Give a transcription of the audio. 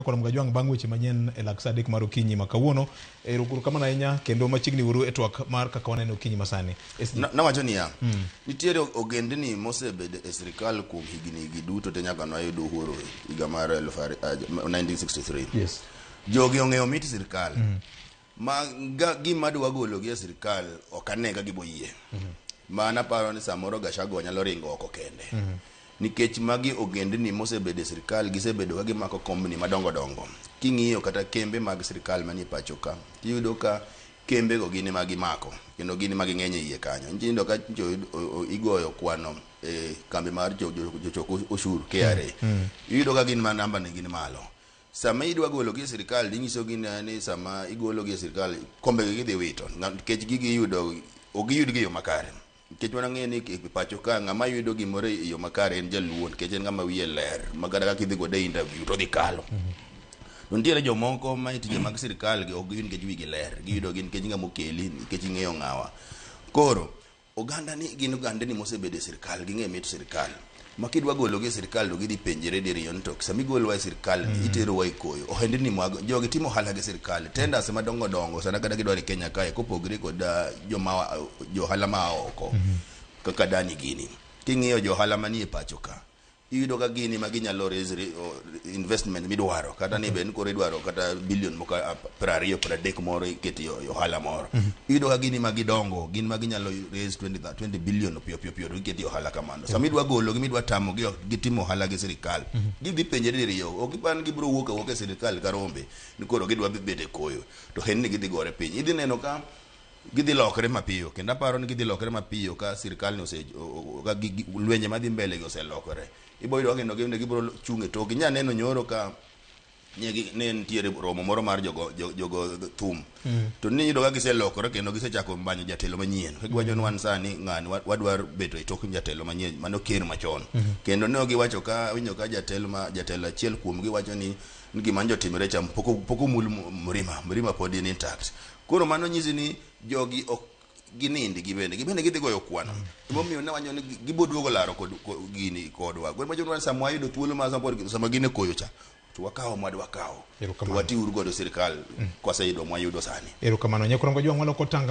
Nyakwar Mgajwang' bang' weche manyien e lak saa 3 mar okinyi ma kawuono. Erokamano ahinya kendo machiegni uru e twak mar kaka waneno okinyi masani. SG. Nawacho niya, nitiere ogendni mosebedo e sirikal kuom higni gi duto te nyaka nwayud uhuru higa mar 1963. Jogi ong'eyo mit sirikal. Ma gima dwa gologi e sirikal ok ane ka giboyie. Ma naparo ni samoro Gachagua nyalo ringo oko kende. Nikech magi ogendni mosebedo e sirikal, gisebedo ka gimako kombni madongo dongo. King'iyo kata kembe mag sirikal manie pacho ka, tiyudo ka kembego gin ema gimako kendo gin ema ging'eny e iye kanyo. Iyudo ka igoyo kwano e kambi mar jochok ushuru KRA. Iyudo ka gin ma namba ne gin malo. Sama idwa gologi e sirikal inyisogi ni sama igologi e sirikal kombegi gidhi wito nikech gigi iyudo ok giyudgi e yo makare. Nikech wan ni e pacho ka ng'ama yudo gimoro e yo makare en jaluo nikech en ng'ama wiye ler ma kata kaka idhi kode e interview to odhi kalo. To nitiere jomoko ma e tije mag sirikal gi ok giyud nikech wigi ler, giyudo gi nikech ng'ama okeli nikech ing'eyo ng'awa. Koro oganda ni gin ogandni mosebedo e sirikal, ging'e mit sirikal. Ma kidwa gologi e sirikal to gidhi penjre diriyo ni to sama igolowa e sirikal ni iterowa e koyo. Ohendni mag jogi timo ohala gi sirikal, tenders madongo dongo sana kata kidwaro e Kenya kae kopogre kod joma jo ohala ma oko kaka Dani gini. King'iyo jo ohala manie pacho ka, iyudo ka gin ema ginyalo raise investment midwaro kata ni bed ni koro idwaro kata billion moko 20 30 moro iketi e ohala moro. Iyudo ka gin ema gidongo, gin ma ginyalo raise 20 billion piyo piyo piyo to giketi e ohala kamano. Sama idwa gologi midwa tamogi ok gitimo ohala gi sirikal, gidhi penjre diriyo, ok gipar ni gibiro wuok awuoka e sirikal ka rombe ni koro gidwa bet e koyo to en ni gidhi gore piny. Idhi neno ka gidhi lokre mapiyo kendo aparo ni gidhi lokre mapiyo ka sirikal ni ose ka lwenje madhi mbele gi oselokore. Ibo yudo ka kendo gin gibiro chung' e tokgi. Inya neno nyoro ka ne nitiere romo moro mar jogo thum to niyudo ka giselokore kendo gisechako manyo jatelo manyien. Giwacho ni wan sani ng'ani wadwaro bedo e tok jatelo manyien mano ker machon. Kendo ne giwacho ka winjo ka jatelo ma jatelo achiel kuomgi wacho ni gima njo timore cha pok omul Mrima, Mrima pod in intact. Koro mano nyisi ni jogi ok ginindi gibende gibende gidhi goyo kwano. Emomiyo ne wacho ni gibo duogo laro kod gini kodwa. Koro wacho ni sama wayudo thuolo ma sama gin e koyo cha to wakawo mwadwa wakawo to watiuru godo sirikal kwaseyudo mwayudo sani. Erokamano. Nyakwar Mgajwang' waloko tanga.